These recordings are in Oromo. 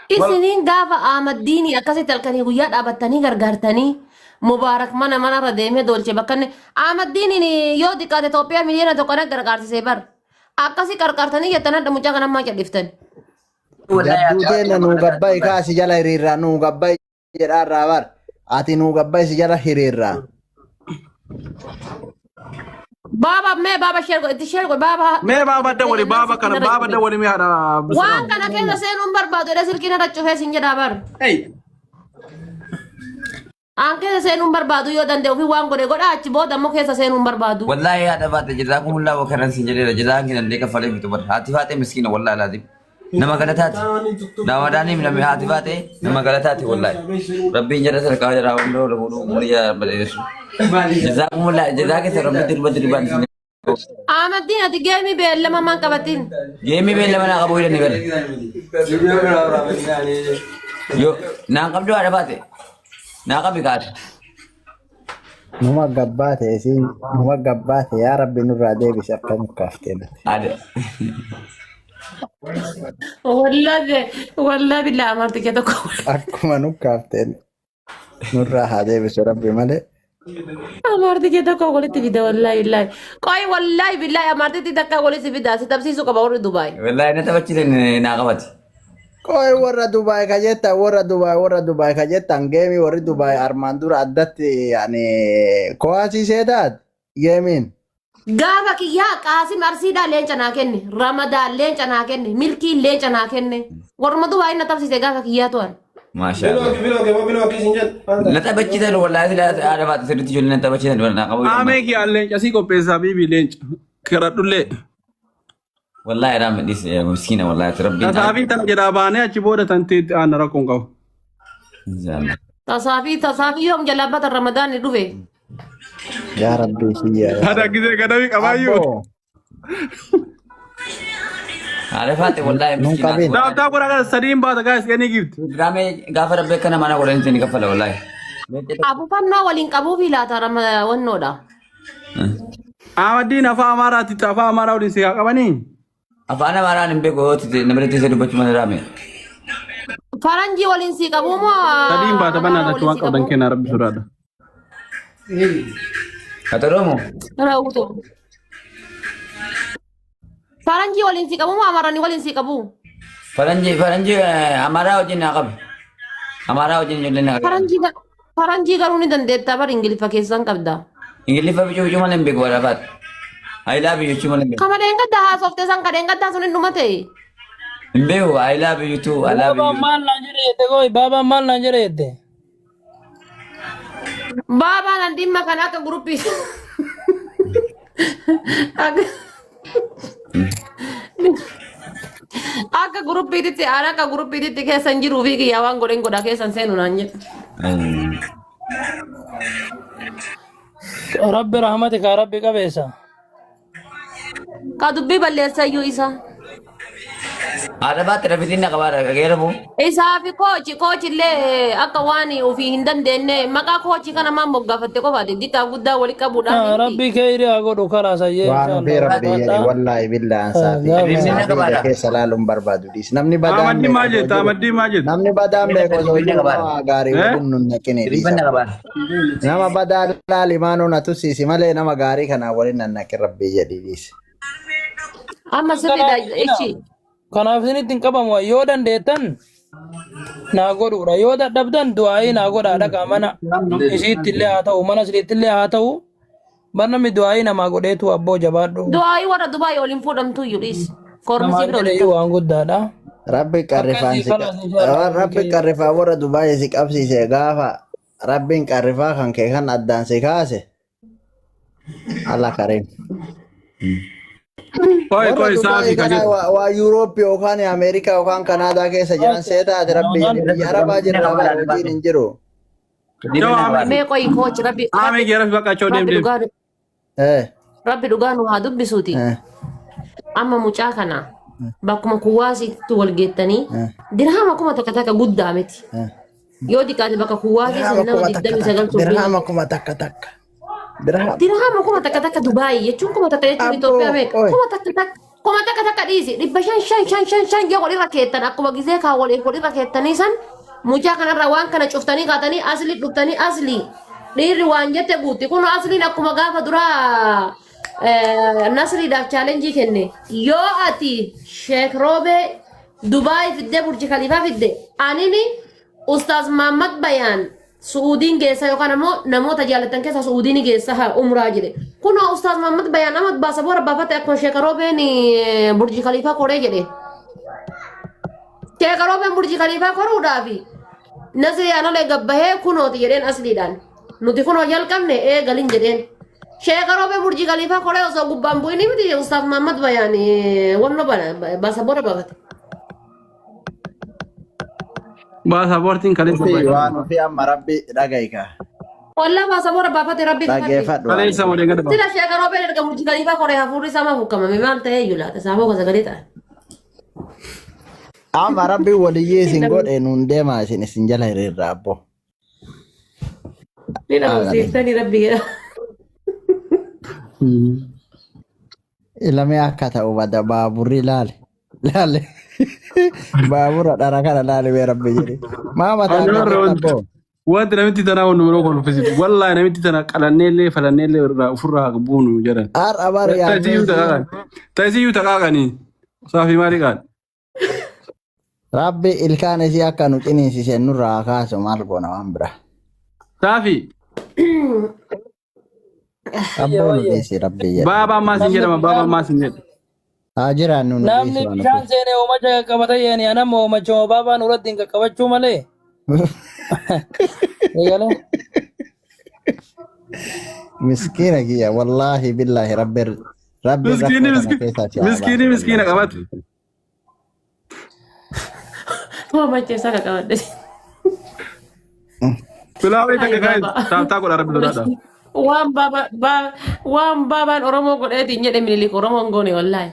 Isiniin gaafa Ahmaddiinii akkasitti halkanii guyyaa dhaabattanii gargaartanii Mubaarak mana manarra deemee doolche bakka inni Ahmaddiiniin yoo xiqqaate Itoophiyaa 1 million na gargaarsisee bar. Akkasi qarqaartanii jettan hadha mucaa kana ammaa cadhiftan. Jadduu teenna nuu gabba'i kaa si jala hiriirraa nuu gabba'i jedhaarraa bar. Ati nuu gabba'i si jala hiriirraa. Baaba mee baaba share godhi itti share godhi baaba. Mee baaba dawwali baaba kana baaba dawwali mee haadha Waan Abdusalaam. kana keessa seenuun barbaadu jedhee silkiin irra cufee sin jedhaa bar. Hey. Aan keessa seenuun barbaadu yoo danda'e ofii waan godhe godha achi booda ammoo keessa seenuun barbaadu. Wallaahi haadha faate jazaakumullahu khairan sin jedheera jazaan kennallee kaffalee fitu bar haati faate miskiina wallaahi laazim nama galataati ramadaaniif namni haati faate nama galataati wallaahi rabbiin jara sarkaa jara hunda ol fuudhu umurii jara badheessu jazaakumullahu jazaa keessa rabbi dirba dirbaan isin Ahmaddiin ati geemii beellama maan qabatin. Geemii beellama naa qabu hidhani bari. Yoo naan qabdu haadha baate. Naa qabi kaate. Numa gabbaate isiin numa gabbaate yaa rabbi nurraa deebisi akka mukkaaftee natti. Haadha. Wallaahi wallaahi billaa amarticha tokko. Akkuma nukkaafteen nurraa haa deebisu rabbi malee. Amarticha tokko walitti fida wallaahi billaahi. Qoy wallaahi billaahi amartitti takka walitti fida si tapsiisuu qaba warri Dubaay. Wallaahi na taphachiisan naa qabati. Qoy warra Dubaay ka jettan warra Dubaay warra Dubaay ka jettan geemii warri Dubaay armaan dura addatti yani kowaasii seetaat geemiin. Gaafa kiyyaa Qaasim Arsiidhaa leenca naa kenne, Ramadaan leenca naa kenne, Milkiin leenca naa kenne. Warruma Dubaay na tapsiise gaafa kiyyaa tu'an. Maashaa Allah. Na taphachiisan wallaahi silaa haadha baate sirriitti ijoollee na taphachiisan naa qabu. Aamee kiyyaa leenca sii qopheessaa biibii leenca. Kadhadhullee. Wallaahi raame dhis miskiina wallaahi rabbiin. Tasaafii tana jedhaa baanee achi booda tan teetti aanna rakkoon qabu. Inshallah. Tasaafii tasaafii yoom jalaa bata Ramadaan ni dhufe. Yaa rabbii kiyya. yaa Haadha Rabbi. gisee gadamii qabaayyuu. Abboo Haadha faate wallaahi Nun miskiina. qabin. Daaftaa godhaa kana sadiin baata gaas kennii giifti. Raame gaafa rabbi akkana mana godhan isin kaffala wallaahi. Abufannoo waliin qabuufi laata wannoodha. Ahmaddiin afaan Amaaraatti afaan Amaaraa waliin si haa qabanii. Afaan Amaaraan hin beeku yoo ta'e nama teessee dubbachuu malee raame. Faranjii waliin sii qabuu moo Sadiin baata banaa Amaaraa lachu waliin waan sii qabdan qabuu? kennaa rabbi sodaadha. Katoromo. Raawwatu. Faranjii waliin si qabuu moo Amaaranii waliin si qabuu? Faranjii faranjii Amaaraa wajjin naa qabi. Amaaraa wajjin ijoolleen naa qabi. Faranjii faranjii garuu ni dandeettaa bar Ingiliffa keessan qabda. Ingiliffa bicuu bicuu malee hin beeku warafaat. I love you jechuu malee hin beeku. Kama dheengaddaa haasofte san ka dheengaddaa sun hin dhumate. Hin beeku I love you too I love Baabaan you. maal naan jedhe jette qoy baabaan maal naan jedhe jette. Baabaan an dhimma kana akka guruppii akka guruppiititti aan akka guruppiititti keessan jiruu fi kiyyaa waan godhen godha keessan seenu naan jedhe. Rabbi rahmati kaa rabbi qabeessa. Ka dubbii balleessayyuu isa. Haadha baatti rafitiin na qabaa dhagee rafu. Isaa fi koochi koochi illee akka waan ofii hin dandeenye maqaa koochi kana maan moggaafatte qofaati diqqaa guddaa walitti qabuudhaan miti. Rabbi kheyri haa godhu kalaas ayyee Waan ofii inshallah rabbi jedhe jabaadha. wallaahi billaan saafi Gaafa saafi ija qabaadha. keessa laaluun barbaadu dhiis. Namni badaan Amaddii beeku maal osoo jetta? jiru Amaddii maal jetta? namni badaan beeku osoo jiru Qabaadha. nama gaarii Eh? waliin nun naqine dhiisa. Hirribanna qabaadha. Nama badaa laali maanuu na tusiisi malee nama gaarii kanaa waliin nan naqin rabbii jedhii dhiisi. Amma sirriidha ichi. Kanaaf isinitti hin qabamu yoo dandeettan naa godhuudha yoo dadhabdan du'aa'ii naa godhaa dhaqaa mana isiitti illee haa ta'u mana isiniitti illee haa ta'u bar namni du'aa'ii namaa godheetu abboo jabaadhu Du'aayii warra Dubaay waliin fuudhamtu iyyuu dhiisi. Kormisii namaan bira jedhe waliin iyyuu waan guddaadha. Rabbi qarrifaan Akkasii si kalaas inshallah rabbi rabbi keenya. qarrifaa warra Dubaayii si qabsiise gaafa rabbiin qarrifaa kan kee kan addaan si kaase Allah karim. Qoy Warra qoy Dubaayii saafi ka kana jedhu. waa Yuurooppii yookaan Ameerikaa yookaan Kanaadaa keessa jiran seetaati rabbi jedhi biyya Arabaa jirraa bara hojiin hin jiru. Yoo Qabaadha. Mee qoyi koochi rabbi Aamee rabbi geerafi baqachoo deem rabbi deem. dhugaa Eh, rabbi dhugaa nu haa dubbisuuti. eh, Amma mucaa kana bakkuma kuwaasiitti wal geettanii eh, dirhama 1000 takka guddaa miti. eh. Yoo xiqqaate bakka kuwaasii Dirhama san nama 1000 takka digdamii takka. sagal turbina. Dirhama 1000 takka. Dirhama. Dirhama 1000 takka takka Dubaayii jechuun 1000 jechuun Abboo Itoophiyaa meeqa? qoy. 1000 takka. 1000 takka dhiisi 500 shan shan shan shan yoo walirra keettan akkuma gizee kaa waliif walirra keettanii san mucaa kanarra waan kana cuftanii kaatanii asli dhuftanii asli dhiirri waan jette guutti kun asliin akkuma gaafa duraa nasriidhaaf chaalenjii kenne yoo ati sheek roobee Dubaay fiddee Burji Kaliifaa fidde anini Ustaaz Maammad Bayaan Su'uudiin geessa yookaan ammoo namoota jaallattan keessaa Su'uudii ni geessa haa umraa jedhe. Kunoo Ustaaz Maammad Bayaan amma baasaboora baafate akkuma Sheeka Roobeen Burji Kaliifaa koree jedhe. Sheeka Roobeen Burji Kaliifaa koruudhaafi Nasrii Anolee gabbahee kunooti jedheen asliidhaan. Nuti kunoo jalqabne eegalin jedheen. Sheeka Roobee Burji Kaliifaa koree osoo gubbaan bu'inii miti Ustaaz Maammad Bayaan wanno baasaboora baafate. Baasaboortiin kaleessa Ofii baay'ee. waan ofii amma rabbi dhaga'i kaa. Wallaa baasaboora baafate rabbi kakadhe. Dhaggeeffadhu waan Kaleessa ofii. waliin gad Sila sheeka Roobeen erga Burji Kaliifaa koree hafuurri isaa maaf ukkamame maal ta'ee iyyuu laata saafoo ka sagalee ta'a. Amma rabbi waliyyii isin godhe nuun deemaa isin isin jala hiriirra abbo. Ni dhabamsiiftanii rabbi jedha. Ilamee akka ta'u bada baaburri laale. Laale. Baabura dhara kana laale mee rabbi jedhi. Maa mataa Ani warra kee wanti abboo. wanti namitti tanaa wannu yeroo kolfisiisu. Wallaahi namitti tana qalannee illee falannee illee irraa ofirraa buunu jedhan. Har'a bar Ta'isiyyuu yaamee taqaaqani. Ta'isiyyuu taqaaqani. Saafii maalii qaani? Rabbi ilkaan isii akka nu ciniinsise nurraa haa kaasu maal goona waan bira. Saafii Abboo nu dhiisi rabbi jedhi. baaba ammaa sin Namni jedhama baaba bishaan ammaa sin jedha. Haa jiraannu nu namni dhiisi waan bishaan ofii. seenee oomacha qaqqabata yeeni anamma oomacha baabaan irratti hin qaqqabachuu malee. Eegalee. Miskiina kiyya wallaahi billaahi rabbi rabbi Miskiini rakkoo kana keessaa si haa miskiini baasu miskiina wallaahi. qabatu. Oomacha isaa qaqqabadhe. Filaawee Ay takka kaa'e baaba. taaptaa godha rabbi sodaadha. Waan baaba waan baabaan Oromoo godheetiin jedhe minilik Oromoon goone wallaahi.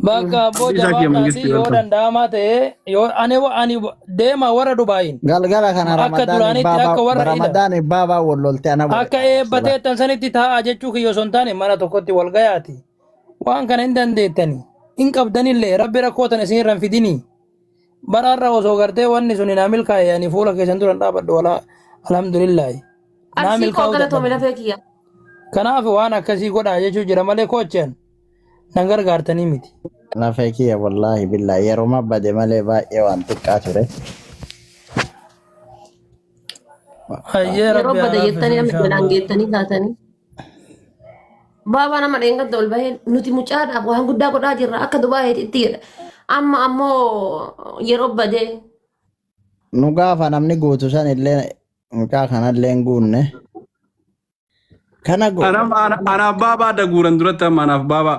Bakka abboo Abdii isaa kiyya jabaadhaati mangistii yoo welcome. danda'amaa ta'e yoo ani ani deema warra Dubaayin Galgala kana akka Ramadaani duraanitti baabaa akka warra ila Ramadaani baabaa wal lolte ana wal akka eebbateettan sanitti taa'aa jechuu kiyya osoo hin taane mana tokkotti wal gayaati. Waan kana hin dandeettani hin qabdanillee rabbi rakkoo tana isin irra hin fidinii. Bara har'a osoo gartee wanni sun naa milkaa'e ani fuula keessan dura hin dhaabadhu walaa alhamdulillaahi. Naa Arsii koo milkaa'uu galatoome dadhabde. lafee kiyya. Kanaaf waan akkasii godhaa jechuu jira malee koochaan nan gargaartanii miti. Lafee kiyya wallaahi billaahi yeroo bade malee baay'ee waan xiqqaa ture. Hayyee Yeroo rabbi haa bada laaffisu jettanii amma jalaan inshaallah. geettanii kaatanii. Baabaa nama dheengadda ol bahee nuti mucaadhaaf waan guddaa godhaa jirra akka Dubaayitti jedha. Amma ammoo yeroo badee Nu gaafa namni guutu san illee mucaa kanallee hin guunne. Kana godhe Anaaf baabaa adda guuran duratti amma anaaf baabaa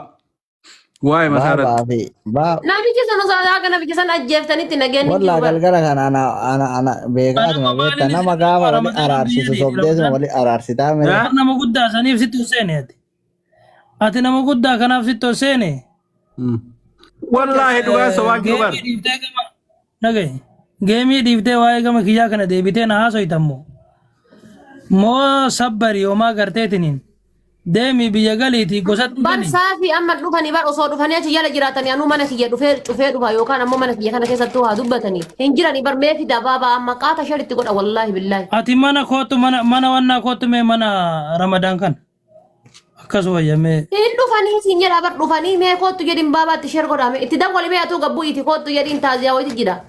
waa'ee mataa irratti. baabaa fi baa Namichi sun osoo akka namicha san ajjeeftanitti nageenyi wallaa jiru bara. galgala kana ana ana ana beekaatuma Anama beekta maaliin nama isin gaafa wali Ramadaan biyya araarsitu deeti sobdeesuma Ramadaan. wali araarsitaa mire. Eh? Nama guddaa saniif sitti ol seene ati. Ati nama guddaa kanaaf sitti ol seene. Wallaahi dhugaa sobaan jiru bar. Geemii dhiiftee gama dhagaye. Geemii dhiiftee waa'ee gama kiyyaa kana deebitee na haasoytammoo. Moo sabbari homaa garteetiniin deemi biyya galiitii gosatti Bar gali. saafii amma dhufanii bar osoo dhufanii achi jala jiraatanii anuu mana kiyya dhufee cufee dhufa yookaan ammoo mana kiyya kana keessattuu haa dubbatanii. Hin jiranii bar mee fida baabaa amma qaata sharitti godha wallaahi billaahi. Ati mana kootu mana mana wannaa kootu mee mana Ramadaan kana. Akkas wayya mee. Hin dhufanii siin jedha bar dhufanii mee koottu jedhin baabaatti sheer godhame itti dawwali mee atuu gabbuu iti koottu jedhin taaziyaa wayitu jira.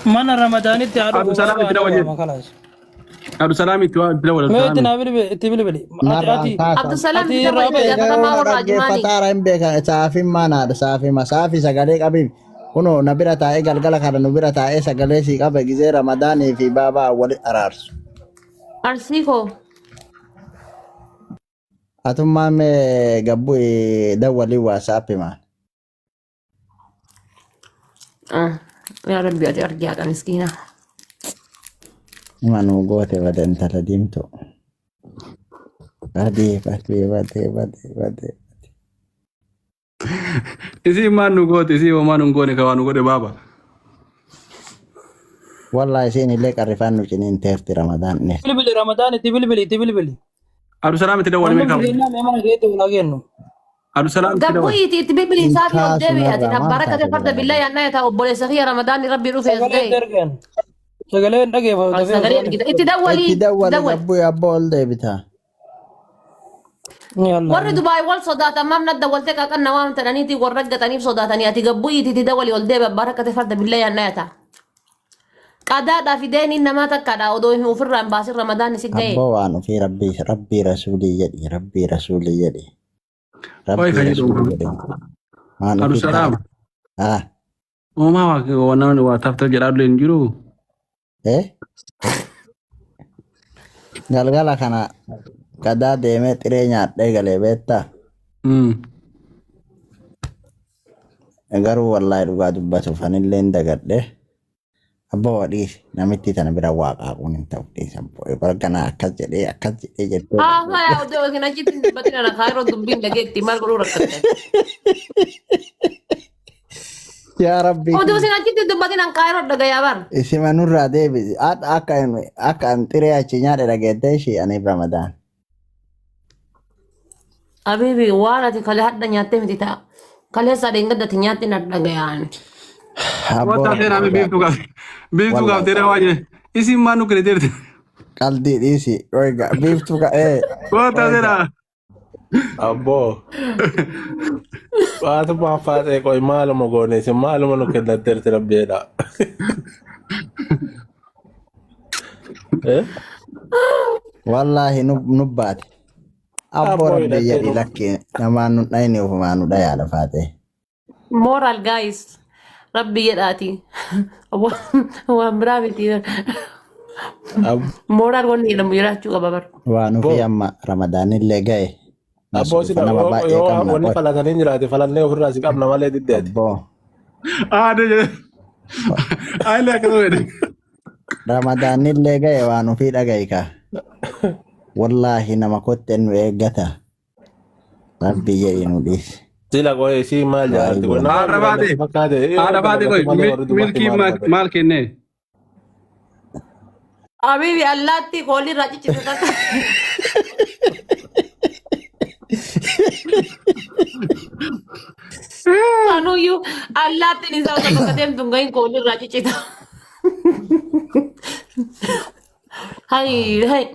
Mana Ramadaanitti haa dhufu Abdusalaam baabaa itti na dawwali. waama kalaas. Abdusalaam itti waa itti dawwali Mee itti Abdusalaam. naa bilbili itti bilbili. Ati Narraan ati kaasan. Abdusalaam ati itti irraa dawwali bahi. gaafatamaa Egaa warra Ajmaanii. dhaggeeffataara hin beekan saafin maanaadha saafima saafi sagalee qabiif kunoo na bira taa'ee galgala kana nu bira taa'ee sagalee sii qabe gizee ramadaanii fi baabaa wali araarsu. Arsii koo. Atummaan mee gabbu dawwalii waasaappi maan. Ah, Yaa Rabbi ati arjaadha miskiina. Ima nuu goote bade intala diimtuu. Badee badee badee badee badee. Isii maan nu goote isii homaa nu hin goone ka waa nu godhe baaba. Wallaahi isiin illee qarrifaan nu ciniin teerti ramadaan ni. Bilbili Ramadaan itti bilbili itti bilbili. Abdusalaam itti dawwali Namni mee kamu. jireenyaa mee mana keetti wal hagennu. Abdusalaam itti dawwali. Gabbu'iiti itti bilbilii Hin saafii ol kaasu deebi'i ati narraa maal abbaa rakkate taate farda bira billaa yaannaa yaa ta'a obboleessa kiyya ramadaanni rabbii dhufee as Sagalee ga'e. ergan. Sagalee hin dhageeffatu dafee Sagalee osoo ergita. Itti dawwalii Itti itti dawwali dawwali. gabbu'i abboo ol deebita. Yalla. Warri Dubaay wal sodaatan maaf na dawwaltee qaqan na waan ta'aniiti warra gataniif sodaatanii ati gabbu'iiti itti dawwali ol deebi abbaa rakkate farda billaa yaannaa yaa ta'a. Qadaadhaa fideeniin namaa takkaadha odoo hin ofirraa hin baasin ramadaanni si ga'e. Abboo waan ofii rabbii rabbii rasuulii jedhi rabbii rasuulii jedhi Qoy rabbii kan jedhu. rasuulii jedhi waan ofii Abdusalaam. ta'a. Ah, Uumaa waa namni waa taaf taaf jedhaa illee hin jiru. eh? Galgala kana gadaa deemee xiree nyaadhee galee beektaa? Garuu wallaahi dhugaa dubbatuuf anillee hin dagadhe. Abboo dhiisi namitti tana bira waa qaaquun hin ta'u dhiisi abboo. Bargana akkas jedhee akkas jedhee jettee. Haa odoo isin achitti hin dubbatin ana kaayiroo dubbiin dhageetti maal godhuu rakkatte. Yaa Rabbi. Odoo isin achitti hin dubbatin an kaayiroo dhagayaa bar. Isima nurraa deebisi. Akka akka an xiree achi nyaadhe dhageettee ishee aniif Ramadaan. Abibi waan ati kalee hadha nyaattee miti ta'a. Kalee sadeen gaddati nyaatte na dhagayaan. Abboo Wanta rabbi seenaa sodaadhu. biiftuu qabdi. Biiftuu Wallaahi. qabdee waa jedhe. Isin maal nu kireteerti? Qaldii dhiisi. Oiga biiftuu ka'ee. Wanta Oiga. seenaa. Abboo. Waatu maafaatee qoy maaluma goone isin maaluma nu kennatteerti rabbiidha. Eh? Wallaahi nu baate. Abboo Abboo rabbi hidhattee jedhi nu. lakki namaan nu dhayni ofumaa nu dhayaa lafaatee. Moral guys. Rabbi jedhaati. Waan biraa miti. Moral wanni jedhamu jiraachuu qaba bar. Waan Abboo. ofii amma Ramadaanillee ga'e. Abboo Masuufa sila nama baay'ee yoo qabna wanni qoy. falatanii jiraate falannee ofirraa si qabna malee diddeeti. Abboo. Aadee jedhe. Ayilee akkasuma jedhe. Ramadaanillee ga'e waan ofii dhaga'i ka. Wallaahi nama kotte nu eeggata. Rabbi jedhi nu dhiisi. Sila qoy isii maal Gaarii jaarti qoy goona. nama Haadha baate. natti fakkaate yoo Haadha baate dalagatu qoy. malee warri dubartii Milkii maal godhe. maal kennee? Abibi allaatti koolirraa ciccite takka. Kanuyyuu allaattiin isaa osoo bakka deemtu hin gahin koolirraa ciccita. Hai hai.